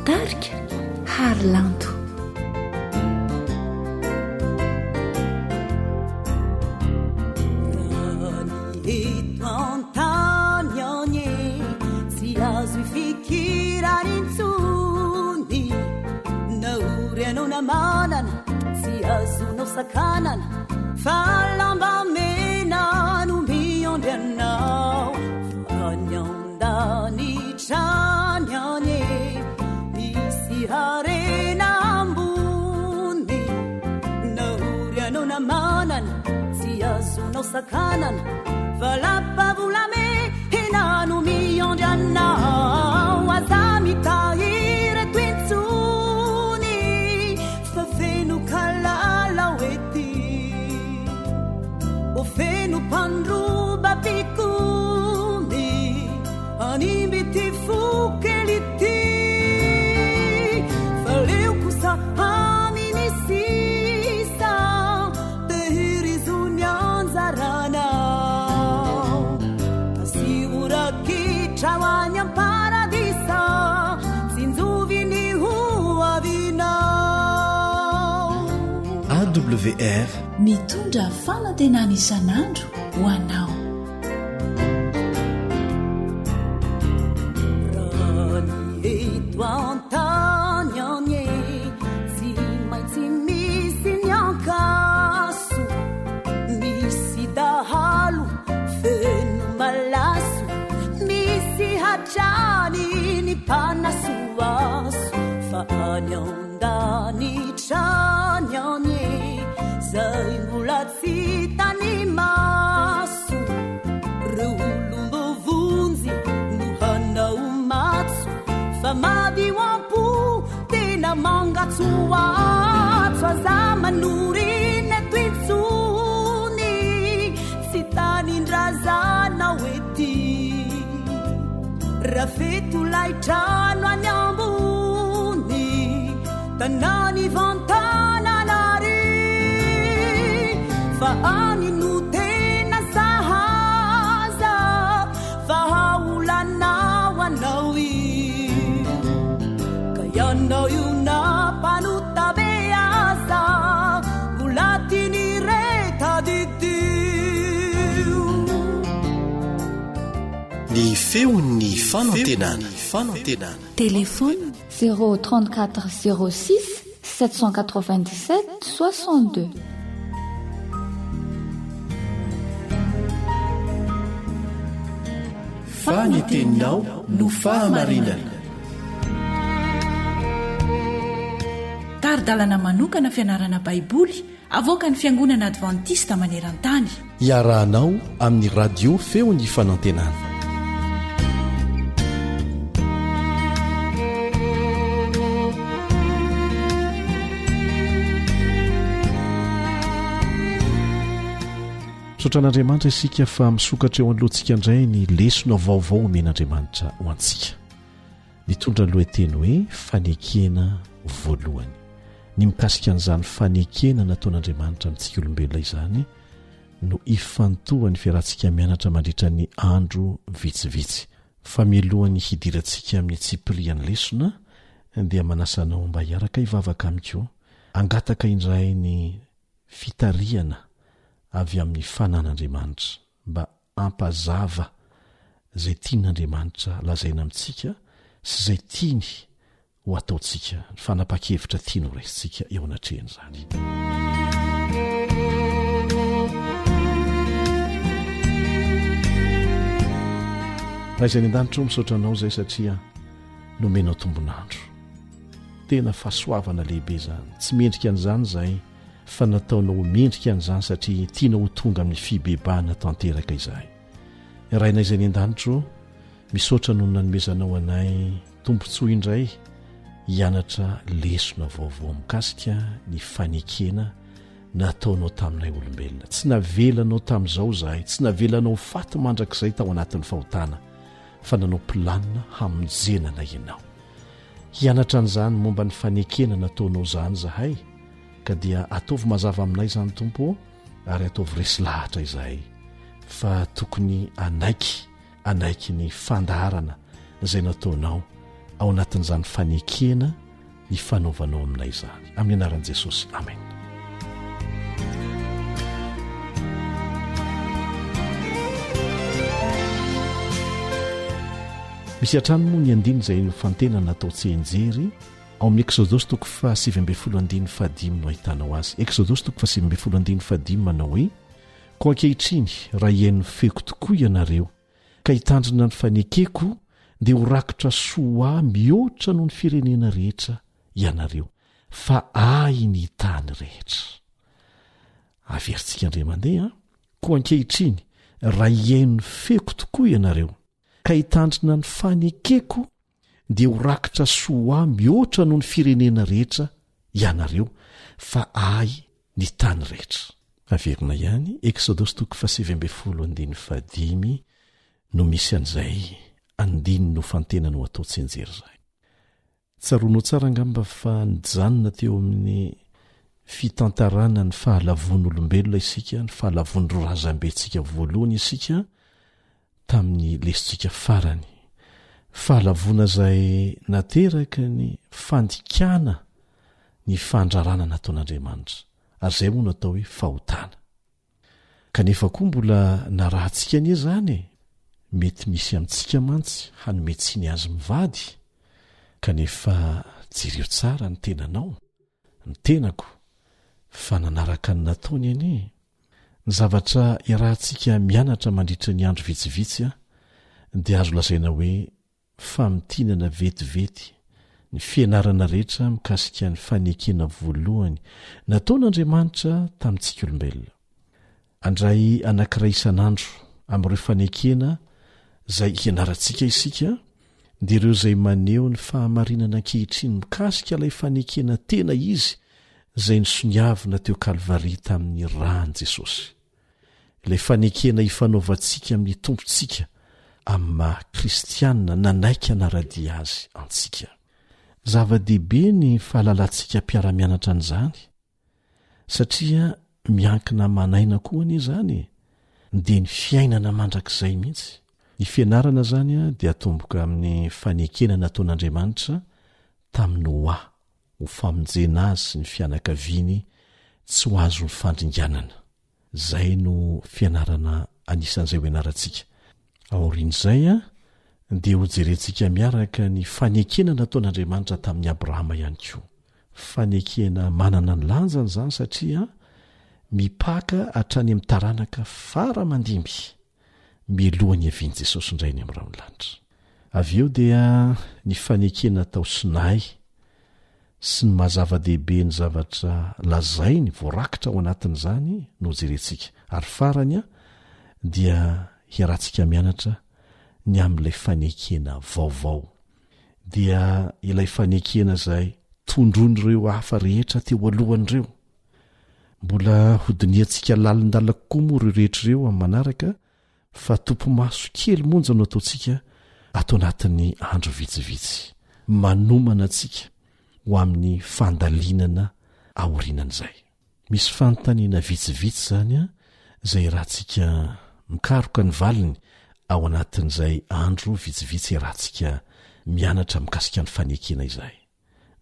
Tarika Harilanto. Raha ny eto an-tany anie tsy azo ifikirana intsony na ory ianao na manana tsy azonao sakanana fa lamba mena no miandry anao fa any an-danitra any anie misy harena ambony na ory ianao na manana tsy azonao sakanana fa lapa volamena no miandry anao aza mitahiry eto intsony fa feno kalalao ety o feno mpandroba mpikomy Hanimby ity fo kely ity Fa leo kosa amin'ny sisa Tehirizo ny anjaranao Asio rakitra ho any am-paradisa Tsinjovy ny ho avinao AWR Mitondra fanantenana isan'andro ho anao. Raha ny eto an-tany anie tsy maintsy misy ny ankaso Misy dahalo feno malaso Misy hatrany ny mpanasoaso Fa any an-danitra any anie Zay mbola tsy hitany maso Reo olom-boavonjy no hanao matso Fa madio am-po tena mangatsoatso Aza manorina eto intsony Tsy tanindrazanao ety Rafeto lay trano any ambony Tanàny vantanana ary Fa any no tena sahaza Vahaolana ho anao io Ka ianao io na mpanota be aza Mbola tiany re tadidio Ny feon'ny fanantenana. Fanantenana. Téléphone 0 34 06 797 62. Fa ny teninao no fahamarinana. Tari-dalana manokana fianarana Baiboly avoakan'ny Fiangonana Advantista maneran-tany. Iarahanao amin'ny Radio Feon'ny Fanantenana. Misaotra an'Andriamanitra isika fa misokatra eo anoloantsika indray ny lesona vaovao omen'Andriamanitra ho antsika. Nitondra ny lohateny hoe Fanekena voalohany. Ny mikasika an'izany fanekena nataon'Andriamanitra amintsika olombelona izany no ifantohan'ny fiarahantsika mianatra mandritra ny andro vitsivitsy. Fa mialohan'ny hidirantsika amin'ny tsipirian'ny lesona dia manasa anao mba hiaraka hivavaka amiko hangataka indray ny fitarihana avy amin'ny fanan'Andriamanitra mba hampazava izay tian'Andriamanitra lazaina amintsika sy izay tiany ho ataontsika, ny fanapahan-kevitra tiany ho raisintsika eo anatrehan'izany. Ray izay any an-danitra ô, misaotra anao izay satria nomenao tombon'andro. Tena fahasoavana lehibe izany. Tsy mendrika an'izany izahay fa nataonao ho mendrika an'izany satria tianao ho tonga amin'ny fibebahana tanteraka izahay. Rainay izay any an-danitra ô, misaotra noho ny nanomezanao anay tombontsoa indray hianatra lesona vaovao mikasika ny fanekena nataonao taminay olombelona. Tsy navelanao tamin'izao izahay, tsy navelanao ho faty mandrakizay tao anatin'ny fahotana, fa nanao planina hamonjena anay ianao. Hianatra an'izany momba ny fanekena nataonao izany izahay, ka dia ataovy mazava aminay izany Tompo ô, ary ataovy resy lahatra izahay fa tokony hanaiky hanaiky ny fandaharana izay nataonao ao anatin'izany fanekena ny fanaovanao aminay izany. Amin'ny anaran'i Jesosy, amena. Misy hatrany moa ny andiny izay nofantenana natao tsianjery ao amin'ny Eksodosy toko faha-19 andininy fahadimy no ahitanao azy. Eksodosy toko faha-19 andininy fahadimy manao hoe Koa ankehitriny, raha hihaino ny feoko tokoa ianareo, ka hitandrina ny fanekeko, dia ho rakotra soa ho ahy mihoatra noho ny firenena rehetra ianareo, fa ahy ny tany rehetra. Averintsika indray mandeha, Koa ankehitriny, raha hihaino ny feoko tokoa ianareo, ka hitandrina ny fanekeko, dia ho rakotra soa ho ahy mihoatra noho ny firenena rehetra ianareo, fa ahy ny tany rehetra. Averina ihany, Eksodosy toko fahasivy ambinifolo andininy fahadimy no misy an'izay andininy nofantenana ho atao tsianjery izay. Tsaroanao tsara angamba fa nijanona teo amin'ny fitantarana ny fahalavoan'olombelona isika, ny fahalavoan'ireo razambentsika voalohany isika, tamin'ny lesontsika farany. Fahalavoana izay nateraka ny fandikana ny fandrarana nataon'Andriamanitra, ary izay moa no atao hoe fahotana. Kanefa koa mbola narahantsika anie izany e! Mety misy amintsika mantsy hanome tsiny azy mivady, kanefa jereo tsara ny tenanao, ny tenako, fa nanaraka ny nataony anie e! Ny zavatra iarahantsika mianatra mandritra ny andro vitsivitsy dia azo lazaina hoe famintinana vetivety ny fianarana rehetra mikasika ny fanekena voalohany nataon'Andriamanitra tamintsika olombelona. Handray anankiray isan'andro amin'ireo fanekena izay hianarantsika isika, dia ireo izay maneho ny fahamarinana ankehitriny mikasika ilay fanekena tena izy izay nosoniavina teo Kalvary tamin'ny ran'i Jesosy. Ilay fanekena ifanaovantsika amin'ny Tompontsika amin'ny maha Kristianina nanaiky hanara-dia Azy antsika. Zava-dehibe ny fahalalantsika mpiara-mianatra an'izany, satria miankina aman'aina koa anie izany e, dia ny fiainana mandrakizay mihitsy. Ny fianarana izany dia atomboka amin'ny fanekena nataon'Andriamanitra tamin'i Noa ho famonjena azy sy ny fianakaviany tsy ho azon'ny fandringanana. Izay no fianarana anisan'izay ho ianarantsika. Aorian'izay dia hojerentsika miaraka ny fanekena nataon'Andriamanitra tamin'i Abrahama ihany koa. Fanekena manana ny lanjany izany satria mipaka hatrany amin'ny taranaka fara aman-dimby mialohan'ny hiavian'i Jesosy indray any amin'ny rahon'ny lanitra. Avy eo dia ny fanekena tao Sinay sy ny maha zava-dehibe ny zavatra lazainy voarakitra ao anatin'izany no hojerentsika. Ary farany dia hiarahantsika mianatra ny amin'ilay fanekena vaovao. Dia ilay fanekena izay tondroin'ireo hafa rehetra teo alohany ireo. Mbola hodinihantsika lalindalina kokoa moa ireo rehetra ireo amin'ny manaraka fa topimaso kely monja no ataontsika ato anatin'ny andro vitsivitsy. Manomana antsika ho amin'ny fandalinana. aorianan'izay. Misy fanontaniana vitsivitsy izany izay iarahantsika mikaroka ny valiny ao anatin'izay andro vitsivitsy iarahantsika mianatra mikasika ny fanekena izay.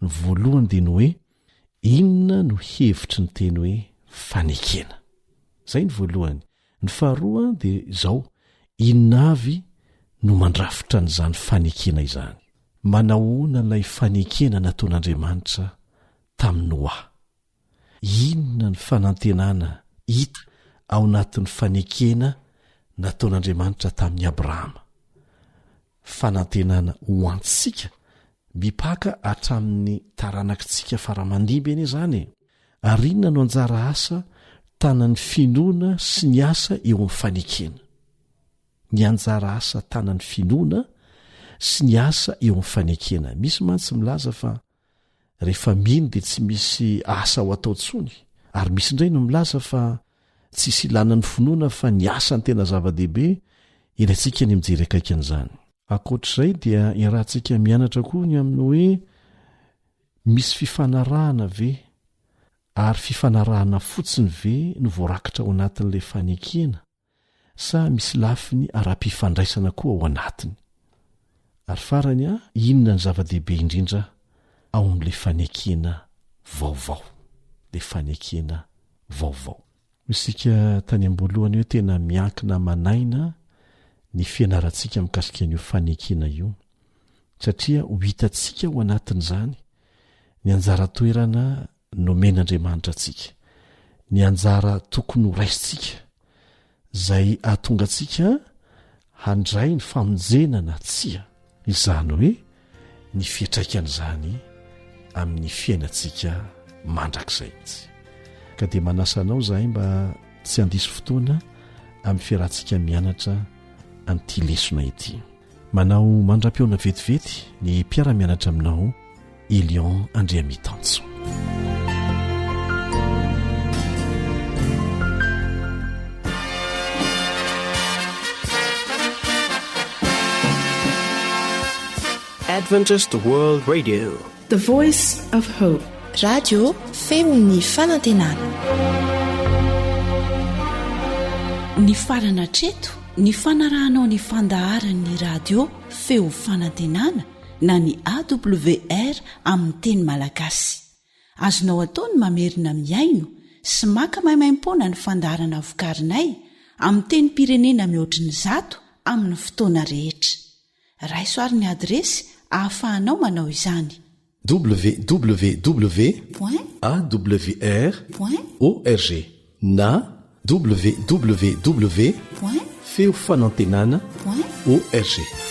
Ny voalohany dia ny hoe inona no hevitry ny teny hoe fanekena? Izay ny voalohany. Ny faharoa dia izao, inona avy no mandrafitra an'izany fanekena izany? Manahoana ilay fanekena nataon'Andriamanitra tamin'i Noa? Inona ny fanantenana hita ao anatin'ny fanekena nataon'Andriamanitra tamin'i Abrahama? Fanantenana ho antsika mipaka hatramin'ny taranakitsika fara-mandimby anie izany e! Ary inona no anjara asa tanan'ny finoana sy ny asa eo amin'ny fanekena? Ny anjara asa tanan'ny finoana sy ny asa eo amin'ny fanekena. Misy mantsy milaza fa rehefa mino dia tsy misy asa ho atao intsony, ary misy indray no milaza fa tsisy ilana ny finoana fa ny asa no tena zava-dehibe, ilaintsika ny mijery akaiky an'izany. Ankoatr'izay dia iarahantsika mianatra koa ny amin'ny hoe Misy fifanarahana ve ary fifanarahana fotsiny ve no voarakitra ao anatin'ilay fanekena sa misy lafiny ara-pifandraisana koa ao anatiny? Ary farany, inona ny zava-dehibe indrindra ao amin'ilay fanekena vaovao? Ilay fanekena vaovao. Hoy isika tany am-boalohany hoe tena miankina aman'aina ny fianarantsika mikasika an'io fanekena io, satria ho hitantsika ao anatin'izany ny anjara toerana nomen'Andriamanitra antsika, ny anjara tokony ho raisintsika, izay hahatonga antsika handray ny famonjena na tsia, izany hoe ny fiantraikan'izany amin'ny fiainantsika mandrakizay mihitsy. Ka dia manasa anao izahay mba tsy handiso fotoana amin'ny fiarahantsika mianatra an'ity lesona ity. Manao mandra-pihaona vetivety ny mpiara-mianatra aminao Elion Andriamitanjo. Adventist World Radio. The Voice of Hope. Radio feon'ny fanantenana. Nifarana hatreto ny fanarahanao ny fandaharan'ny radio feo fanantenana na ny AWR amin'ny teny malagasy. Azonao atao ny mamerina mihaino sy maka maimaimpoana ny fandaharana vokarinay amin'ny tenim-pirenena mihoatry ny zato amin'ny fotoana rehetra. Raiso ary ny adiresy ahafahanao manao izany. Www. Awr. Org na www. Feofanantenana. Org.